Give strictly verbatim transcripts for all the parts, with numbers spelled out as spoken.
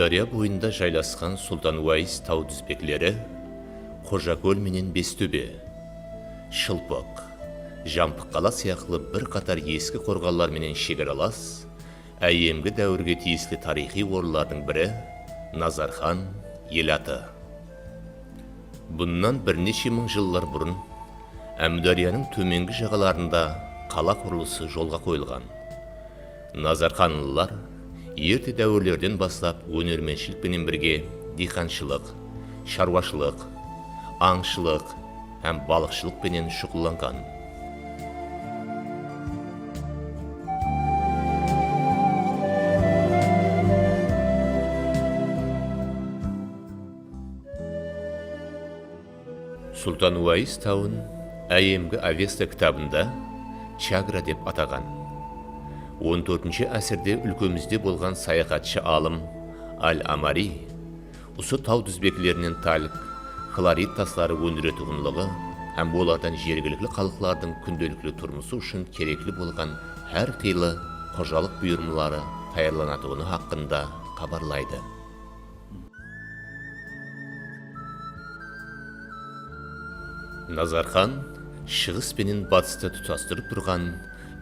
Ámiwdárya boyında jaylasqan Sultan Wáyis taw dizbekleri, Xojakól menen Bestóbe, Shılpıq, Jampıqqala sıyaqlı bir qatar eski qorǵanlar menen shegaralas, áyyemgi dáwirge tiyisli tariyxıy orınlardıń biri Nazarxan elatı. Bunnan bir neshe mıń jıllar burın Ámiwdáryanıń tómengi jaǵalarında qala qurılısı jolǵa qoyılǵan. Nazarxanlılar erte dáwirlerden baslap ónermentshilik penen birge diyqanshılıq, sharwashılıq, ańshılıq hám balıqshılıq penen shuǵıllanǵan. Sultan Wáyis tawın áyyemgi Avesta kitabında Chagra dep ataǵan. On tórtinshi ásirde úlkemizde bolǵan sayaxatshı alım Al-Amariy usı taw dizbeklerinen talk, xlorid tasları óndiretuǵınlıǵı hám olardan jergilikli xalıqlardıń kúndelikli turmısı ushın kerekli bolǵan hár qıylı xojalıq buyırımları tayarlanatuǵını haqqında xabarlaydı. Nazarxan Shıǵıs penen Batıstı tutastırıp turǵan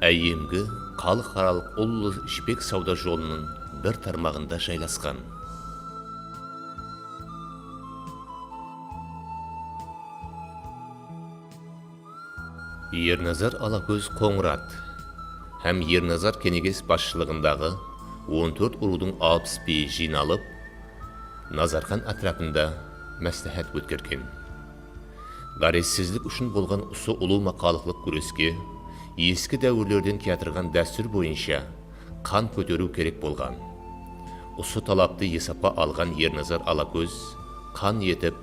áyyemgi xalıqaralıq ullı jipek sawda jolınıń bir tarmaǵında jaylasqan. Ernazar Alakóz Qońırat hám Ernazar Keneges basshılıǵındaǵı on tórt urıwdıń alpıs biyi jıynalıp, Nazarxan átirapında másláhát ótkergen. Ǵárezsizlik ushın bolǵan usı ulıwma xalıqlıq gúreske eski dáwirlerden kiyatırǵan dástúr boyınsha qan kóteriw kerek bolǵan. Usı talaptı esapqa alǵan Ernazar Alakóz qan etip,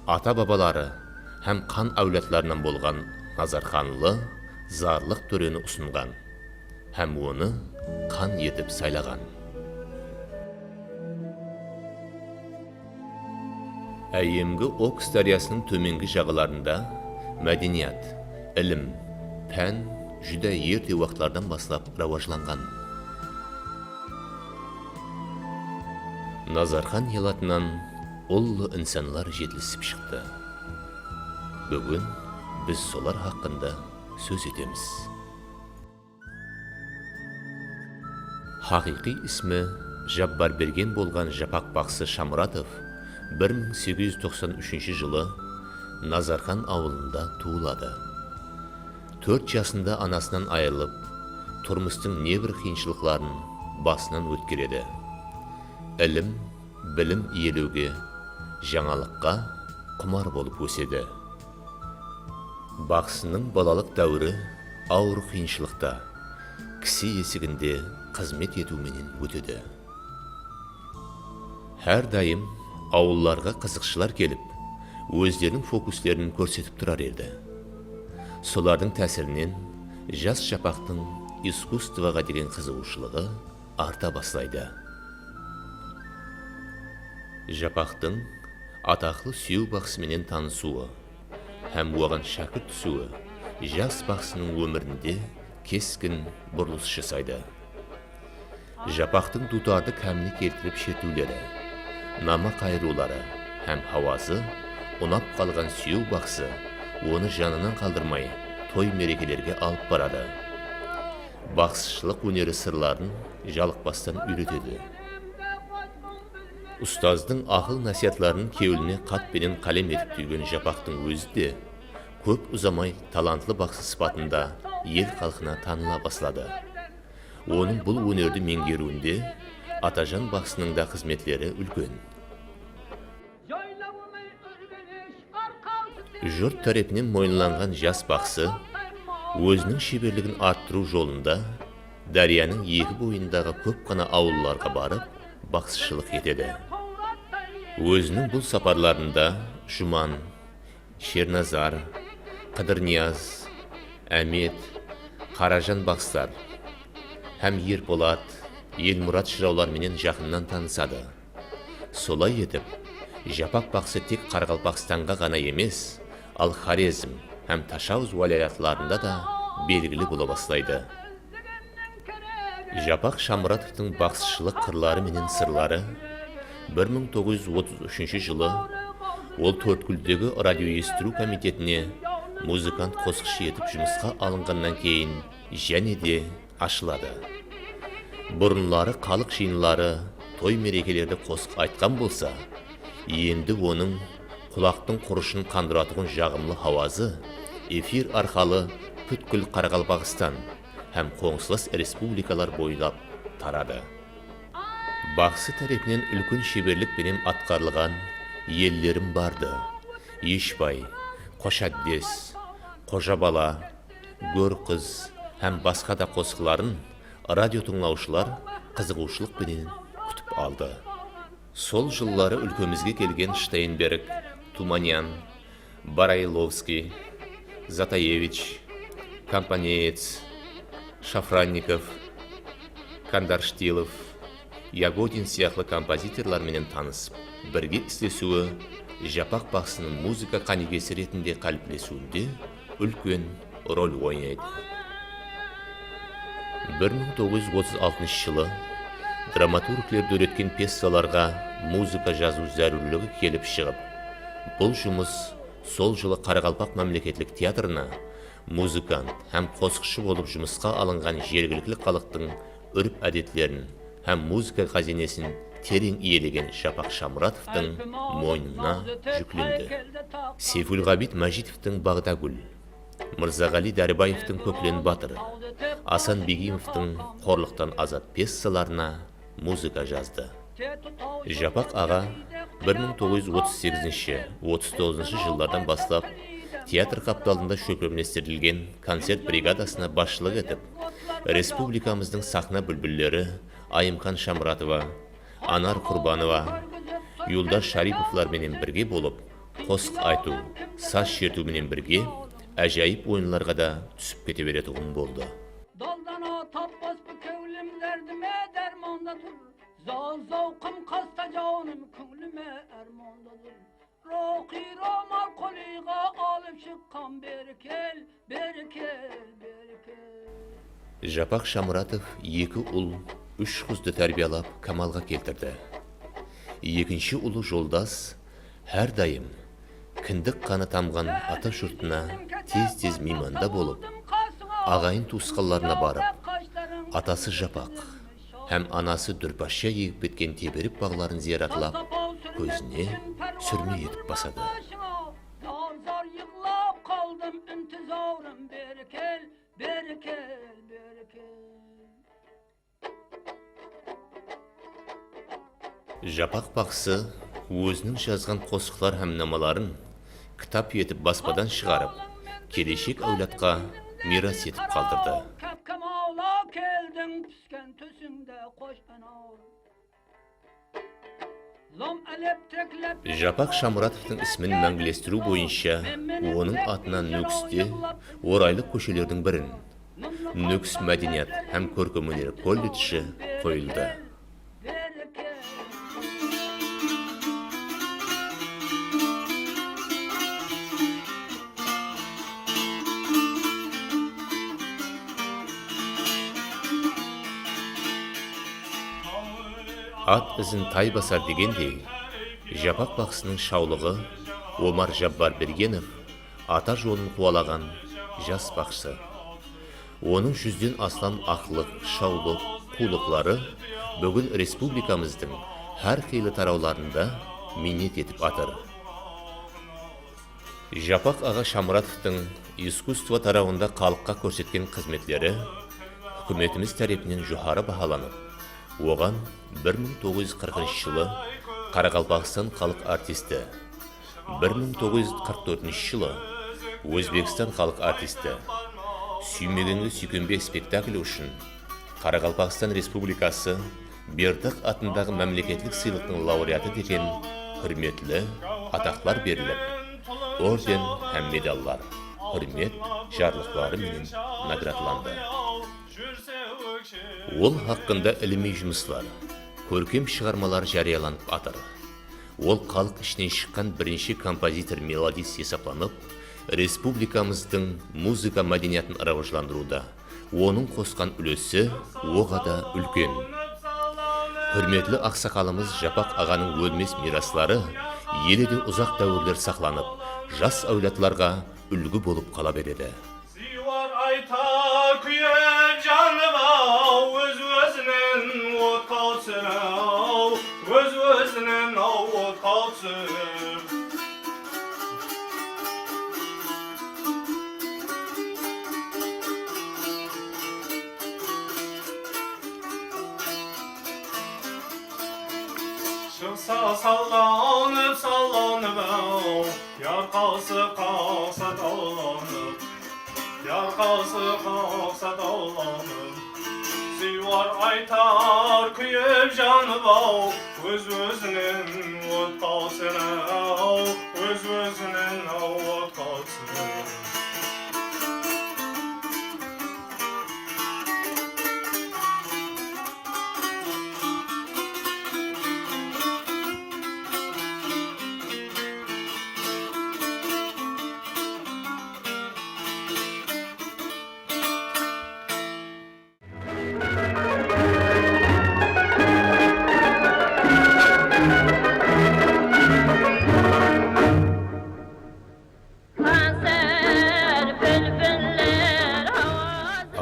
ata-babaları hám qan áwladlarınan bolǵan Nazarxanlı Zarlıq tóreni usınǵan hám onı qan etip saylaǵan. Áyyemgi Oks dáryasınıń tómengi jaǵalarında mádeniyat, ilim, pán júdá erte waqıtlardan baslap rawajlanǵan. Nazarxan elatınan ullı insanlar jetilisip shıqtı. Búgin biz solar haqqında sóz etemiz. Haqıyqıy ismi Jabbarbergen bolǵan Japaq baqsı Shamuratov bir mıń segiz júz toqsan úshinshi jılı Nazarxan awılında tuwıladı. Tórt jasında anasınan ayırılıp, turmıstıń ne bir qıyınshılıqların basınan ótkeredi. Ilim, bilim iyelewge, jańalıqqa qumar bolıp ósedi. Baqsınıń balalıq dáwiri awır qıyınshılıqta, kisi esiginde xızmet etiw menen ótedi. Hár dayım awıllarǵa qızıqshılar kelip, ózleriniń fokuslerin kórsetip turar edi. Solardıń tásirinen jas Japaqtıń iskusstvoǵa degen qızıǵıwshılıǵı arta baslaydı. Japaqtıń ataqlı Súyew baqsı menen tanısıwı hám oǵan shákirt túsiwi jas baqsınıń ómirinde keskin burılıs jasaydı. Japaqtıń duwtardı kámine keltirip shertiwleri, nama qayırıwları hám hawazı unap qalǵan Súyew baqsı onı janınan qaldırmay toy-merekelerge alıp baradı. Baqsıshılıq óneri sırların jalıqpastan úyretedi. Ustazdıń aqıl-násiyatların kewline xat penen qálem etip túygen Japaqtıń ózi de kóp uzamay talantlı baqsı sıpatında el xalqına tanıla basladı. Onıń bul ónerdi meńgeriwinde Atajan baqsınıń da xızmetleri úlken. Jurt tárepinen moyınlanǵan jas baqsı óziniń sheberligin arttırıw jolında dáryanıń eki boyındaǵı kóp ǵana awıllarǵa barıp, baqsıshılıq etedi. Óziniń bul saparlarında Juman, Shernazar, Qıdırniyaz, Ámet, Qarajan baqsılar hám Erpolat, Elmurat jırawlar menen jaqınnan tanısadı. Solay etip, Japaq baqsı tek Qaraqalpaqstanǵa ǵana emes, al Xorezm hám Tashawuz wálayatlarında da belgili bola baslaydı. Japaq Shamuratovtıń baqsıshılıq qırları menen sırları Bir mıń toǵız júz otız úshinshi jılı ol Tórtkúldegi radio esitiw komitetine muzıkant qosıqshı etip jumısqa alınǵannan keyin jáne de ashıladı. Burınları xalıq jıyınları, toy-merekelerde qosıq aytqan bolsa, endi onıń qulaqtıń qurıshın qandıratuǵın jaǵımlı hawazı efir arqalı pútkil Qaraqalpaqstan hám qońsılas respublikalar boylap taradı. Baqsı tárepinen úlken sheberlik penen atqarılǵan Ellerim bardı, Eshbay, Qosháddes, Qojabala, Gór qız hám basqa da qosıqların radio tıńlawshılar qızıǵıwshılıq penen kútip aldı. Sol jılları úlkemizge kelgen Shtaynberg, Tumanyan, Baraylovskiy, Zataevich, Kompaneyets, Shafrannikov, Kandarshtilov, Yagodin sıyaqlı kompozitorlar menen tanısıp, birge islesiwi Japaq baqsınıń muzıka qánigesi retinde qáliplesiwinde úlken rol oynaydı. Bir mıń toǵız júz otız altınshı jılı dramaturgler dóretken pyesalarǵa muzıka jazıw zárúrligi kelip shıǵıp, bul jumıs sol jılı Qaraqalpaq mámleketlik teatrına muzıkant hám qosıqshı bolıp jumısqa alınǵan jergilikli xalıqtıń úrp-ádetlerin hám muzıka ǵáziynesin tereń iyelegen Japaq Shamuratovtıń moynına júklendi. Seyfulǵabit Májitovtıń Baǵdagúl, Mırzaǵaliy Dáribaevtıń Kóklen batır, Asan Begimovtıń Qorlıqtan azat pyesalarına muzıka jazdı. Japaq aǵa bir mıń toǵız júz otız segizinshi, otız toǵızınshı jıllardan baslap teatr qaptalında shólkemlestirilgen koncert brigadasına basshılıq etip, respublikamızdıń saxna búlbilleri Ayımxan Shamuratova, Anar Qurbanova, Yuldar Sharipovlar menen birge bolıp, qosıq aytıw, saz shertiw menen birge ájayıp oyınlarǵa da túsip kete beretuǵın boldı. Daldana tappas bu kewlim derdime dermanda tur. Zaw-zawqım qasta janım kóńlime ármanda dur. Ruwxıy romal qolıǵa alıp shıqqan beri kel, beri kel, beri kel. Japaq Shamuratov eki ul, úsh qızdı tárbiyalap kamalǵa keltirdi. Ekinshi ulı Joldas hár dayım kindik qanı tamǵan ata jurtına tez-tez miymanda bolıp, aǵayin-tuwısqanlarına barıp, atası Japaq hám anası dúrpashsha egip ketken teberip baǵların zıyaratlap, kózine súrme etip basadı. Zar-zar yıǵlap qaldım, intizarım, beri kel, beri kel, beri kel. Japaq baqsı óziniń jazǵan qosıqlar hám namaların kitap etip baspadan shıǵarıp, keleshek áwladqa miyras etip qaldırdı. Japaq Shamuratovtıń ismin máńgilestiriw boyınsha onıń atına Nókiste oraylıq kóshelerdiń birin, Nókis mádeniyat hám kórkem óner kolledji qoyıldı. At izin tay basar degendey, Japaq baqsınıń shawlıǵı Omar Jabbarbergenov ata jolın quwalaǵan jas baqsı. Onıń júzden aslam aqlıq, shawlıq, quwlıqları búgin respublikamızdıń hár qıylı tarawlarında miynet etip atır. Japaq aǵa Shamuratovtıń iskusstvo tarawında xalıqqa kórsetken xızmetleri húkimetimiz tárepinen joqarı bahalanıp, oǵan bir mıń toǵız júz qırqınshı jılı Qaraqalpaqstan xalıq artisti, bir mıń toǵız júz qırq tórtinshi jılı Ózbekstan xalıq artisti, Súymegenge súykenbe spektakli ushın Qaraqalpaqstan Respublikası Berdaq atındaǵı mámleketlik sıylıqtıń laureatı degen húrmetli ataqlar berilip, orden hám medallar, húrmet jarlıqları menen nagradlandı. Ol haqqında ilimiy jumıslar, kórkem shıǵarmalar járiyalanıp atır. Ol xalıq ishinen shıqqan birinshi kompozitor-melodist esaplanıp, respublikamızdıń muzıka mádeniyatın rawajlandırıwda onıń qosqan úlesi oǵada úlken. Húrmetli aqsaqalımız Japaq aǵanıń ólmes miyrasları ele de uzaq dáwirler saqlanıp, jas áwladlarǵa úlgi bolıp qala beredi. Ziywar ayta kúyip janıp-aw, óz-ózinen otqa túsir-aw, óz-ózinen-aw otqa túsir. Shıqsa sallanıp, sallanıp-aw, yarqası qaqsa tallanıp, yarqası qaqsa tallanıp. Ziywar aytar kúyip janıp-aw, óz-ózinen otqa túsir-aw, óz-ózinen-aw otqa túsir.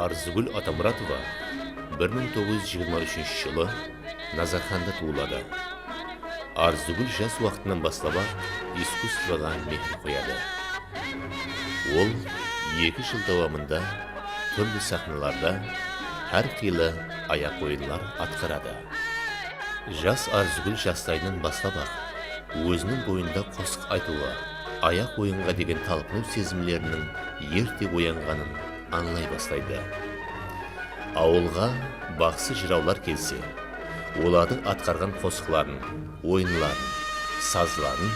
Arzıgúl Atamuratova bir mıń toǵız júz jigirma úshinshi jılı Nazarxanda tuwıladı. Arzıgúl jas waqtınan baslap-aq iskusstvoǵa mehir qoyadı. Ol eki jıl dawamında túrli saxnalarda hár qıylı ayaq oyınlar atqaradı. Jas Arzıgúl jaslayınan baslap-aq óziniń boyında qosıq aytıwǵa, ayaq oyınǵa degen talpınıw sezimleriniń erte oyanǵanın ańlay baslaydı. Awılǵa baqsı-jırawlar kelse, olardıń atqarǵan qosıqların, oyınların, sazların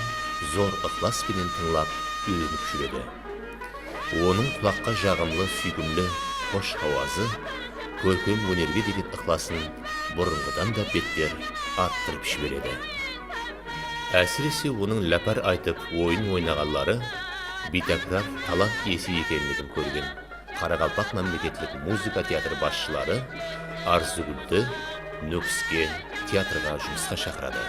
zor ıqlas penen tıńlap, úyrenip júredi. Onıń qulaqqa jaǵımlı, súygimli, xosh hawazı kórkem ónerge degen ıqlasın burınǵıdan da better arttırıp jiberedi. Ásirese, onıń lápár aytıp oyın oynaǵanları biytákirar talant iyesi ekenligin kórgen Qaraqalpaq mámleketlik muzıka teatrı basshıları Arzıgúldi Nókiske teatrǵa jumısqa shaqıradı.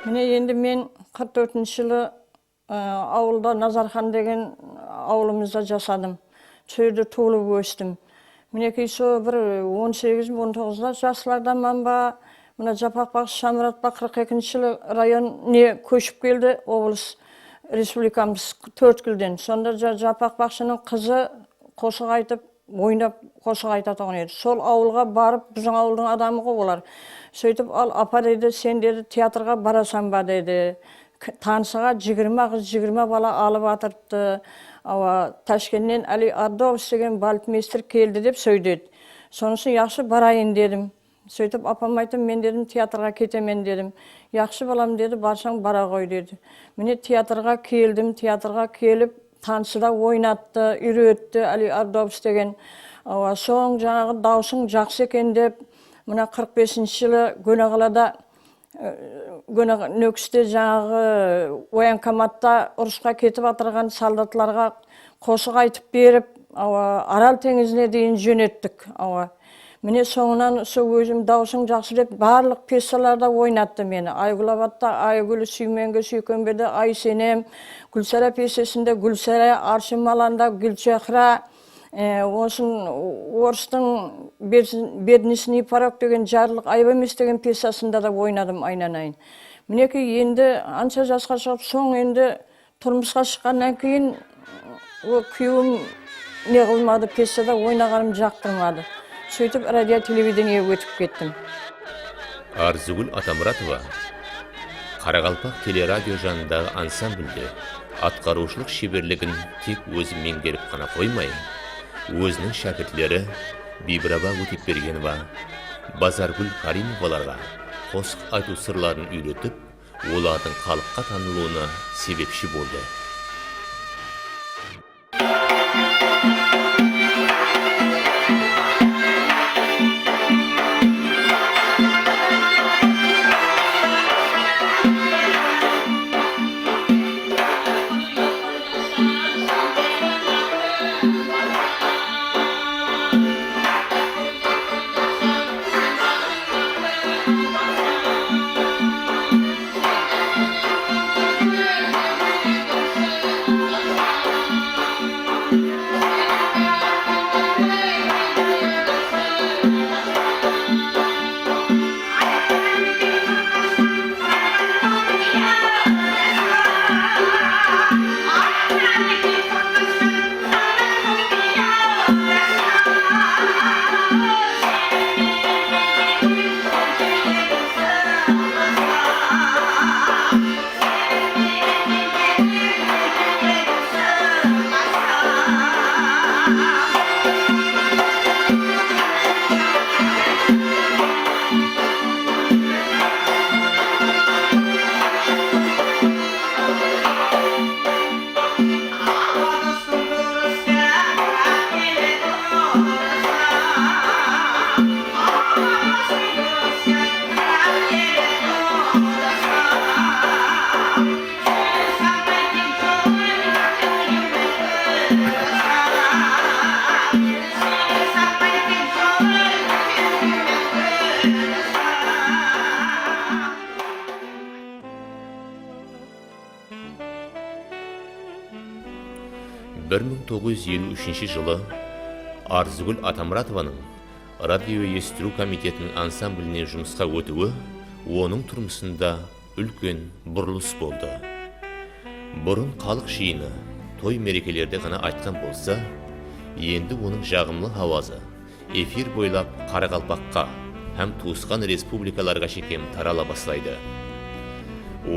Mine, endi men qırq tórtinshi jılı, ı, awılda, Nazarxan degen awılımızda jasadım. Sol jerde tuwılıp óstim. Minekey, sol bir on segiz, on toǵızlar jaslardanman ba, mına Japaq baqshı Shamurat ba qırq ekinshi jılı rayon ne kóship keldi, oblıs, respublikamız Tórtkúlden. Sonda Ja-, Japaq baqshınıń qızı qosıq aytıp, oynap qosıq aytatuǵın edi. Sol awılǵa barıp, biziń awıldıń adamı ǵo olar. Sóytip, al, apa, dedi, sen, dedi, teatrǵa barasań ba, dedi. K-, tanısıǵa jigirma qız, jigirma bala alıp atırıptı. Awa, Tashkentten Áliy Ardovs degen baltmeyster keldi, dep sóydedi. Sonısın yaqshı, barayın, dedim. Sóytip, apam ayttı, men, dedim, teatrǵa ketemen, dedim. Yaqshı, balam, dedi, barsań bara ǵoy, dedi. Mine, teatrǵa keldim, teatrǵa kelip, tanısıda oynattı, úyretti Áliy Ardovs degen. Awa, soń jańaǵı dawısıń jaqsı eken dep, mına qırq besinshi jılı Góneqalada, e, Góne-, Nókiste jańaǵı voenkomatta urısqa ketip atırǵan soldatlarǵa qosıq aytıp berip, awa, Aral teńizine deyin jónettik. Awa. Mine, sońınan usı ózim dawısıń jaqsı dep barlıq pyesalarda oynattı meni. Aygúl abatta Aygúl, Súymenge súykenbedi Aysenem, Gúlsara pyesasında Gúlsara, Arshın malanda Gúlchehra, e, osın orıstıń Bed-, Bednisniy porog degen jarlıq ayıp emes degen pyesasında da oynadım, aynanayın. Minekey, endi ansha jasqa shıǵıp, soń endi turmısqa shıqqannan keyin, o, kúyewim ne qılmadı, pyesada oynaǵanımdı jaqtırmadı. Sóytip, radio, televideniege ótip kettim. Arzıgúl Atamuratova Qaraqalpaq teleradio janındaǵı ansamblde atqarıwshılıq sheberligin tek ózi meńgerip ǵana qoymay, óziniń shákirtleri Biybiraba Ótepbergenova, Bazargúl Karimovalarǵa qosıq aytıw sırların úyretip, olardıń xalıqqa tanılıwına sebepshi boldı. Bir mıń toǵız júz eliw úshinshi jılı Arzıgúl Atamuratovanıń radio esitiw komitetiniń ansambline jumısqa ótiwi onıń turmısında úlken burılıs boldı. Burın xalıq jıyını, toy-merekelerde ǵana aytqan bolsa, endi onıń jaǵımlı hawazı efir boylap Qaraqalpaqqa hám tuwısqan respublikalarǵa shekem tarala baslaydı.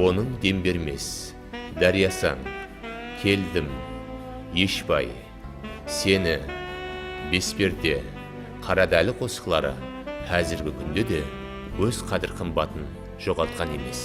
Onıń dem bermes Dáryasań, Keldim, Eshbay, Seni, Besperde, Qaradali qosıqları házirgi kúnde de óz qádir-qımbatın joǵaltqan emes.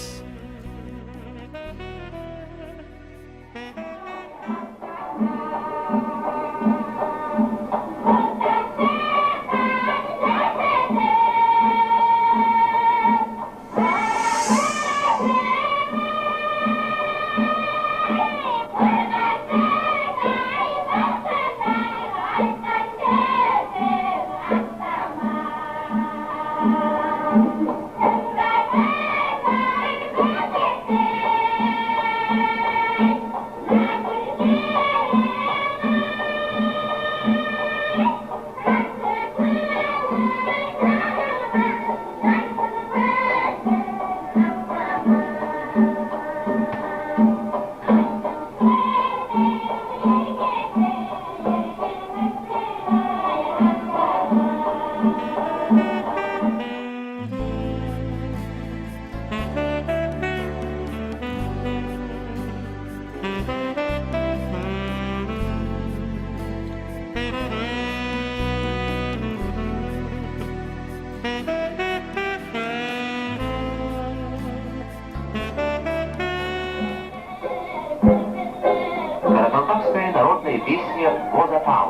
Каракалпакская народная песня «Гозатау».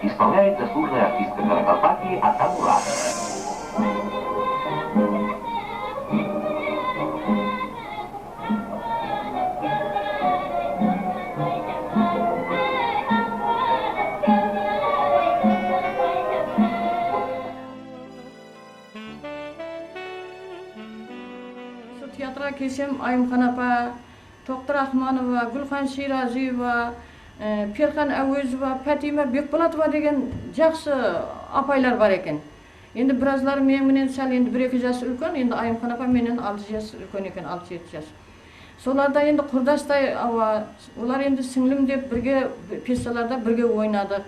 Исполняет заслуженная артистка Каракалпакии Атамуратова. Usı teatrǵa kelsem, Ayımxan apa, Toqtır Aqmanova, Gúlxan Shiyraziyeva, e, Perxan Áwezova, Pátiyma Bekpolatova degen jaqsı apaylar bar eken. Endi birazları meniń menen sál endi bir-eki jas úlken, endi Ayımxan apa mennen altı jas úlken eken, altı-jeti jas. Solar da endi qurdastay, awa, olar endi sińlim dep birge pyesalarda birge oynadıq.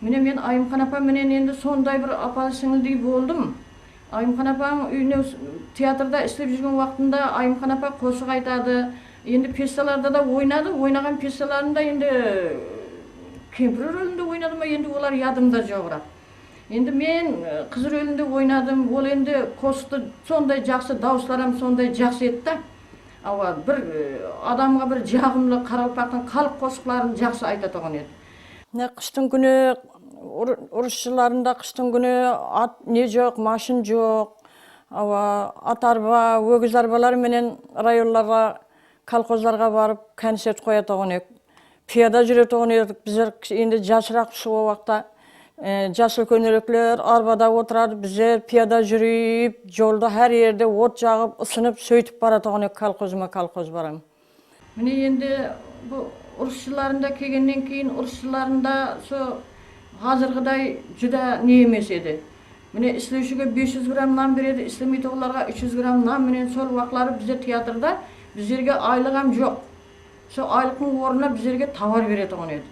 Mine, men Ayımxan apa menen endi sonday bir apa-sińildey boldım. Ayımxan apań úyine s-, teatrda islep júrgen waqtında Ayımxan apa qosıq aytadı. Endi pyesalarda da oynadı, oynaǵan pyesalarında endi kempir rolinde oynadı ma, endi olar yadımda joǵıraq. Endi men, e, qız rolinde oynadım. Ol endi qosıqtı sonday jaqsı, dawısları hám sonday jaqsı edi da. Awa, bir, e, adamǵa bir jaǵımlı, qaraqalpaqtıń xalıq qosıqların jaqsı aytatuǵın edi. Mine, qıstıń kúni, ur-, urıs jıllarında qıstıń kúni at ne joq, mashın joq. Awa, at arba, ógiz arbalar menen rayonlarǵa, kolxozlarǵa barıp koncert qoyatuǵın edik. Piyada júretuǵın edik bizler, endi jasıraqpız ǵoy o waqıtta. E, jas úlkenrekler arbada otıradı, bizler piyada júrip, jolda hár jerde ot jaǵıp, ısınıp, sóytip baratuǵın edik kolxozıma, kolxoz baram. Mine, endi bul urıs jıllarında kelgennen keyin, urıs jıllarında so házirgiday júdá ne emes edi. Mine, islewshige bes júz gramm nan beredi, islemeytuǵınlarǵa úsh júz gramm nan menen sol waqıtları bizde teatrda bizlerge aylıq hám joq. Sol aylıqtıń ornına bizlerge tovar beretuǵın edi.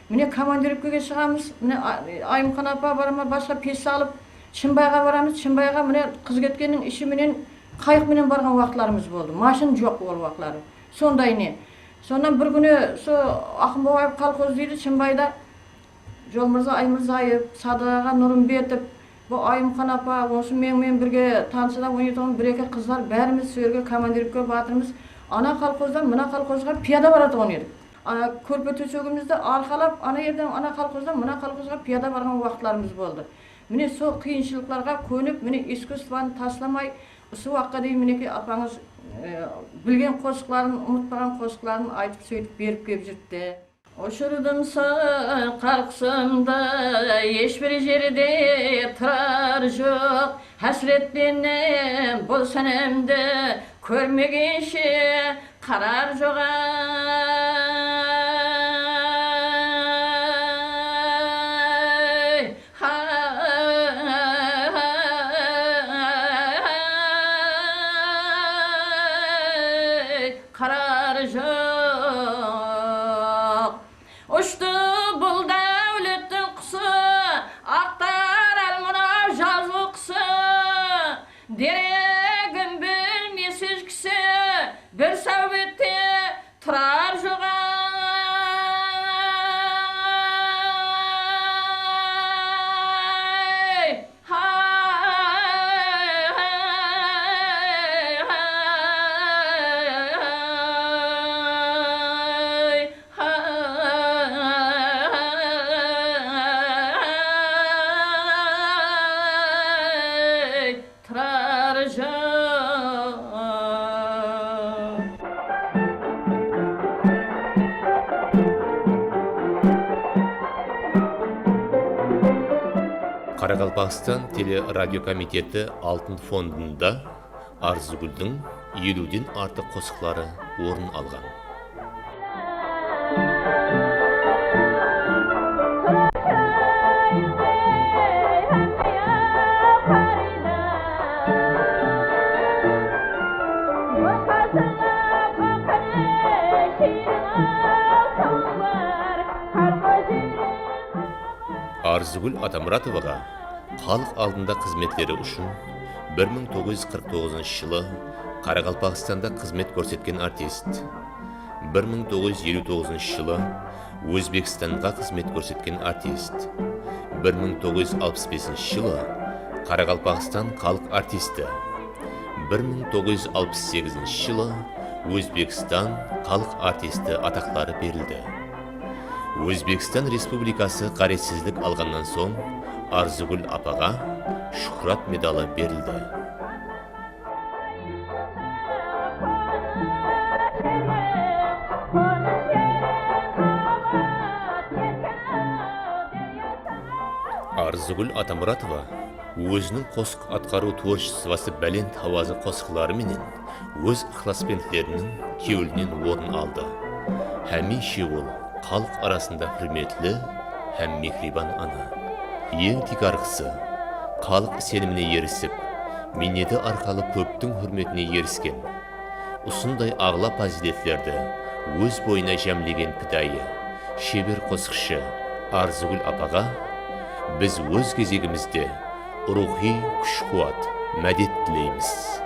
Mine, komandirovkaǵa shıǵamız, mine, A-, Ayımxan apa bara ma, basqa pyesa alıp, Shımbayǵa baramız, Shımbayǵa, mine, Qızketkenniń ishi menen qayıq menen barǵan waqıtlarımız boldı. Mashın joq ol waqıtları. Sonday ne. Sonnan bir kúni so Aqımbabaev kolxoz deydi, Shımbayda Jolmırza Aymırzaev, Sadıǵa Nurımbetov, bul Ayımxan apa, onsı meniń menen birge tansıda oynaytuǵın bir-eki qızlar, bárimiz sol jerge komandirovka batırmız. Ana kolxozdan mına kolxozǵa piyada baratuǵın edik. A, kórpe tósegimizdi arqalap, ana jerden ana kolxozdan mına kolxozǵa piyada barǵan waqıtlarımız boldı. Mine, sol qıyınshılıqlarǵa kónip, mine, iskusstvanı taslamay, usı waqıtqa deyin, minekey, apańız, e, bilgen qosıqların, umıtpaǵan qosıqların aytıp, sóytip berip kelip júripti. Ushırdım saǵan qalqısımdı, hesh bir jerde turar joq. Hásret penen bul sánemdi kórmegenshe qarar joq-a. Qarar joq. Ushtı bul dáwlettiń qusı, aqtarar mınaw jazıw qısı. Deregin bilmesiz kisi, bir sáwbette turar joq-ay. Turar joq. Qaraqalpaqstan teleradiokomiteti Altın fondında Arzıgúldiń eliwden artıq qosıqları orın alǵan. Arzıgúl Atamuratovaǵa xalıq aldında xızmetleri ushın bir mıń toǵız júz qırq toǵızınshı jılı Qaraqalpaqstanda xızmet kórsetken artist, bir mıń toǵız júz eliw toǵızınshı jılı Ózbekstanǵa xızmet kórsetken artist, bir mıń toǵız júz alpıs besinshi jılı Qaraqalpaqstan xalıq artisti, bir mıń toǵız júz alpıs segizinshi jılı Ózbekstan xalıq artisti ataqları berildi. Ózbekstan Respublikası ǵárezsizlik alǵannan soń Arzıgúl apaǵa Shuhrat medalı berildi. Arzıgúl Atamuratova óziniń qosıq atqarıw tvorchestvosı, bálent hawazı qosıqları menen óz ıqlasbentleriniń kewlinen orın aldı. Hámiyshe ol xalıq arasında húrmetli hám mehriyban ana. Eń tiykarǵısı, xalıq isenimine erisip, miyneti arqalı kóptiń húrmetine erisken, usınday aǵla pazıyletlerdi óz boyına jámlegen pidayı, sheber qosıqshı Arzıgúl apaǵa biz óz gezegimizde ruwxıy kúsh-quwat, mádet tileymiz.